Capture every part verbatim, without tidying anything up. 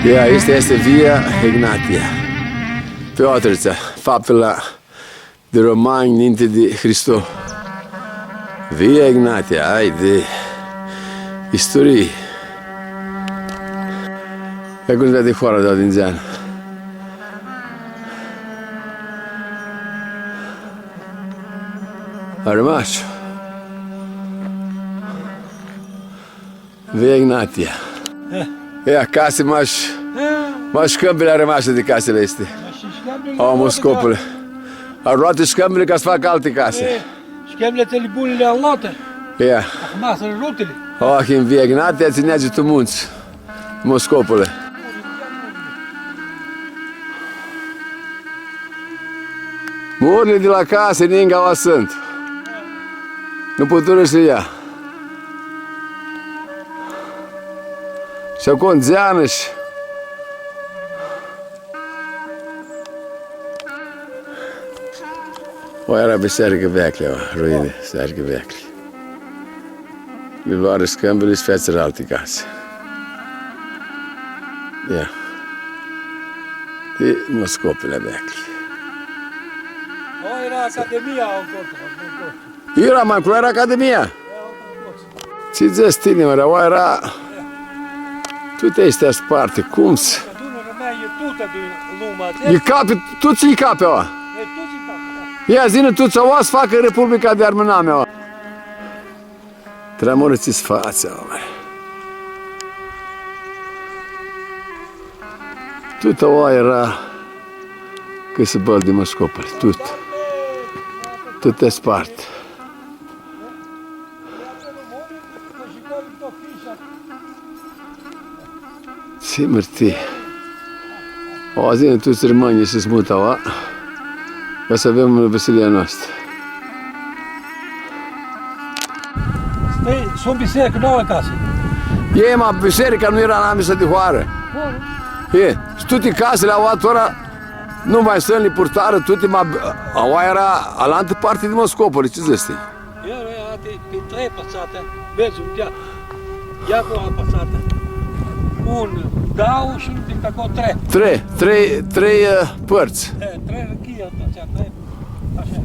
Ia, aestã easti Via Egnatia. Piotritsea, faptili di romani ninti di Hristo. Via Egnatia, ai di isturii. E cum s-veadi hoara di la Dinzean. Armash. Via Egnatia. E. E, casi mash, e, mash scãmbili armasi di casili aesti. Mash scãmbili. Au, Moscopole. Au loatã scãmbili ca s-facã alti casi. E, scãmbili atseali buni li au loatã. E. Ahãmasã rutili. Oh, in Via Egnatia tsi neadzi tu muntsã. Moscopole. Murli di la casi ninga aoa suntu. Nu puturã s-lji lja. Shi aclo ndzeanã shi. Aoa eara bisearicã veaclji, aoa, ruini, bisearicã veaclji. Li loarã scãmbili shi featsirã alti casi. Ia. E Moscopole veaclji. Aoa eara Academia, aclo, aclo. Eara, ma, aclo eara Academia. Tsi dzãts tini, mã, aoa eara, tuti easti sparti, cum s-, e capi, tuts lji capi aoa. Ia, s-yinã tuts aoa s-facã Republica di Armãnami aoa. Trã amãrã tsi s-fatsi, oaminj. Tut aoa eara cãsãbãlu di Moscopole, tut. Tut e spart. Tsi mãrtii! Aoa s-yinã tuts armãnjlji s-mutã aoa, ca s-avem vãsilia a noastrã. Stai, suntu bisearicã, nu au casi. E, ma bisearica nu eara anamisa di hoarã. Hoarã? E, shi tuti casili aoa tora nu ma suntu, li purtarã tuti, ma aoa eara alantã parti di Moscopole, tsi dzãts? Ia, ia, ati, pi trei pãrtsã, vedz, un dia. Ia cu apãrtsã. Un, dau shi un, di aclo trei. Trei, trei, trei, ã, pãrtsã. E, trei rãchii, apãrtsã, trei. Ashi.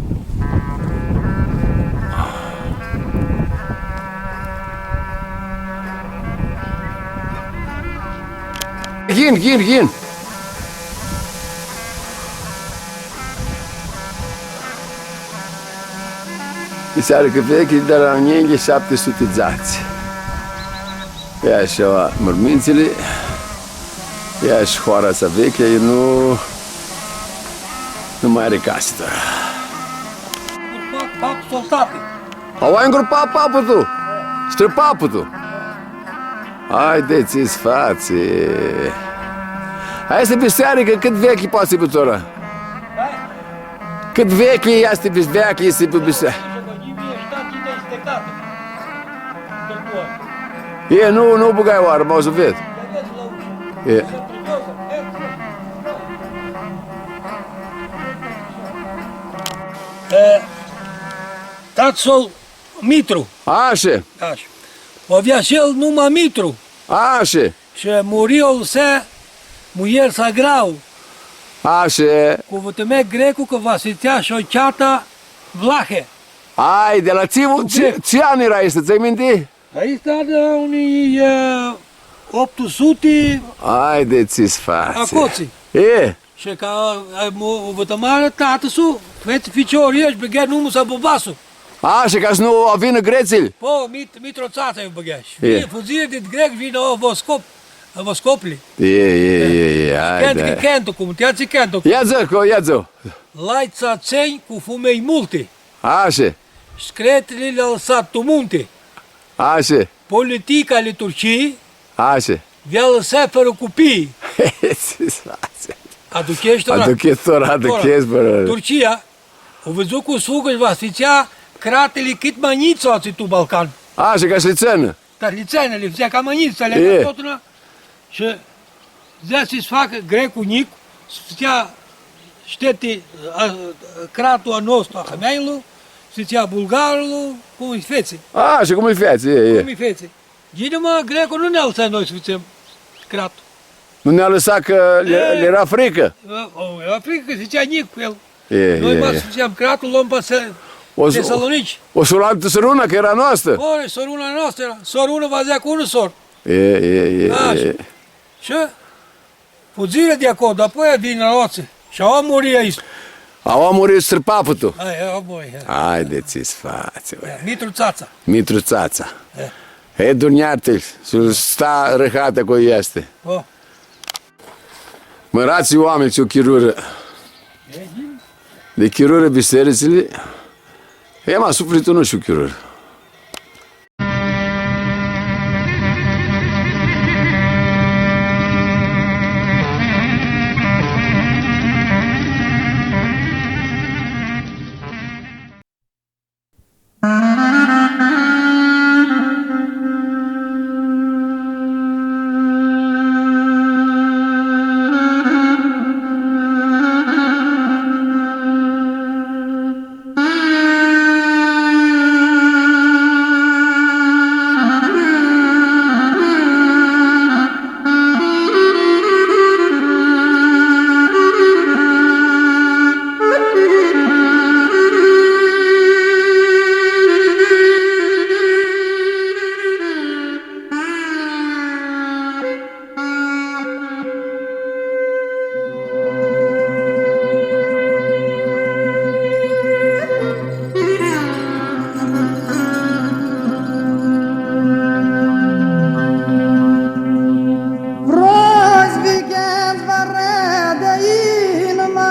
Yin, yin, yin. Bisearicã veaclji di la njilji shapti suti dzatsi. Ia shi aoa murmintsãli, ia shi hoara atsea veaclji, nu, nu ma ari casi tora. Pap, pap, soltati. Aoa ai ngrupã papu tu? Strãpapu tu? Ai di tsi s-fatsi. Aestã bisearicã, cãt veaclji poati s-hibã tora? Cãt veaclji easti bis-, veaclji easti bisearicã? E, nu, nu bãgai oarã, ma u s-ved. E. E, tatã-su Mitru. Ashi. Ashi. U avea shi el numa Mitru. Ashi. Shi muri, u alãsã muljeri-sa Grau. Ashi. Cu vãtãmea Grecu, cã va s-fãtsea shi o cheatã vlahã. Ai, di la tsi, tsi, tsi an eara aestã, tsãn minti? Aestã di la unã, e, optu suti. Ai di tsi s-fatsi. Acotsi. E. Shi ca, e, mu-, vãtãmarã, tatã-su, fetsi, ficiori, shi bãgã numa-sa Bubasu. A, shi ca s-nu vinã gretsilji? Po, Mit-, Mitro Tsatsa u bãgã. Shi fudzirã di grec, vinã, o, Voscop-, Voscopli. E, e, e, e, hai, cãntu, da. Cãntu, cum, ti atsi cãntu. Ia dzã, co, ia dzã. Lai tsatsenj cu fumelj multi. Ashi. Scretili li alãsã tu munti. Ashi. Politica ali Turcii. Ashi. Vi alãsã fãrã cupii. Tsi s-fatsi? Aducheshti tora? Aducheshti tora, aducheshti, bã. Turcia, u vidzu cu sugã shi va s-fãtsea cratili cãt ma njits atsi tu Balcan. Ashi, ca s-li tsãnã. Ca s-li tsãnã, li fãtsea cama njits, s-li avea totna. Shi dzãsi s-facã greclu njic, s-fãtsea, shteti, a, cratlu a nostru, a hãmeanjlor, s-fãtsea bulgarlu, cum lji fetsi. A, shi cum lji fetsi, e, e. Cum lji fetsi. Ghini, ma, greclu nu nã alãsã noi s-fãtsem cratlu. Nu nã alãsa cã lj-, lj-eara fricã. O, o, eara fricã, cã dzãtsea njic cu el. E, noi e, ma e. Fãtseam cratlu, loam pa Thessalonici. O s-u loam tu Sãruna, cã eara a noastrã. Ori, Sãruna a noastrã eara. Sãruna va dzãcã unã sorã. E, e, e, e. Shi fudzirã di aclo, dapoaia di Nãrotsã. Shi aua muri aestu. Aua muri strãpaplu tu. Ai, aua muri, e. Haidi, tsi s-fatsi, bã. E, Mitru Tsatsa. Mitru Tsatsa. E. E, Dumnidzã s-lu sta rãhatã cu easti. O. Mãratslji oaminj tsi u chirurã. Di chirurã bisearitsli. E, ma suflitlu nu sh-u chirurã. Vrei s-vã cãntu va rãdã inima,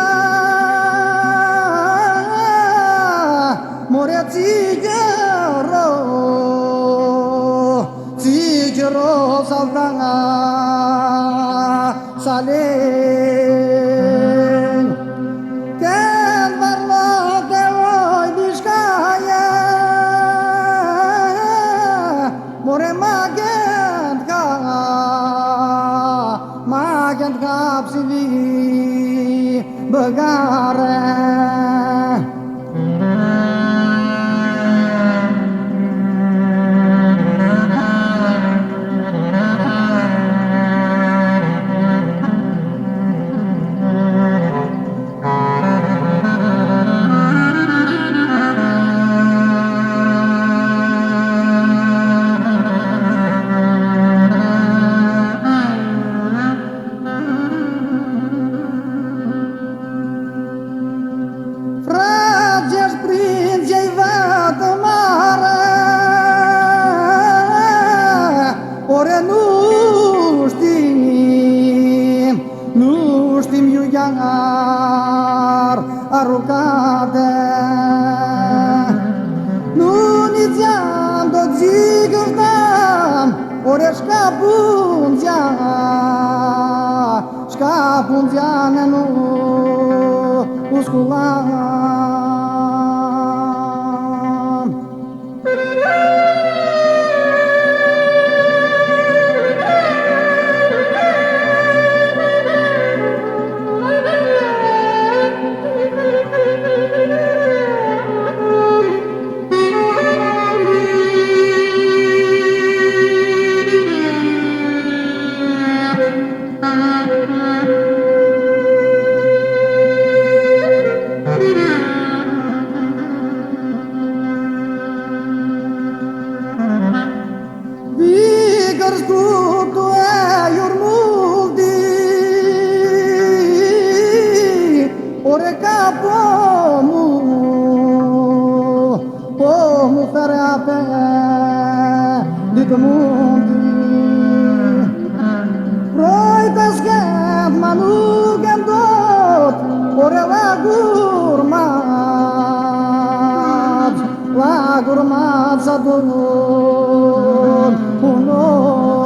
more, tsi chiro, tsi chiro s-avea s-aleg. Cãndu va loc di voi mishcaia, more, ma cãndu ca, ma cãndu ca psi vi bãgarã. Frats shi prindz, ei vãtãmarã, ore nu shtim, nu shtim iu cãndu arucatã. Nu nidzeam, dodzicã shteam, ore sh-ca pãndzea, sh-ca pãndzea nu u sculam. Di cãrscutu e iurmulti, ore ca pomu, pomu ferea pe dit munti. Proi ta s-cãntu ma nu cãntu, ore lacurmat, lacurmat s-adun un nod.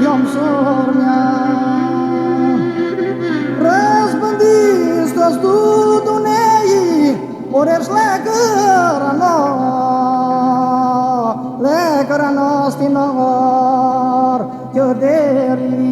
Iom sor mea, rãzbãndistu tu dunei, ori esh lecãra no, lecãra no stinor, cãderi.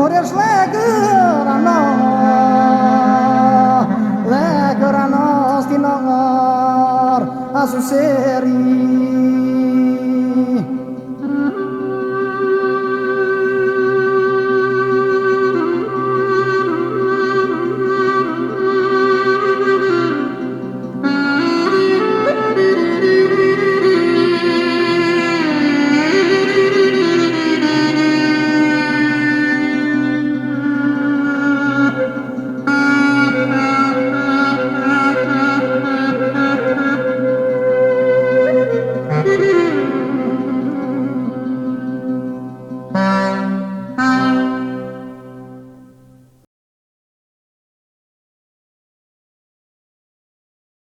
Ori esh lecãra no, lecãra no stinor, asuseri.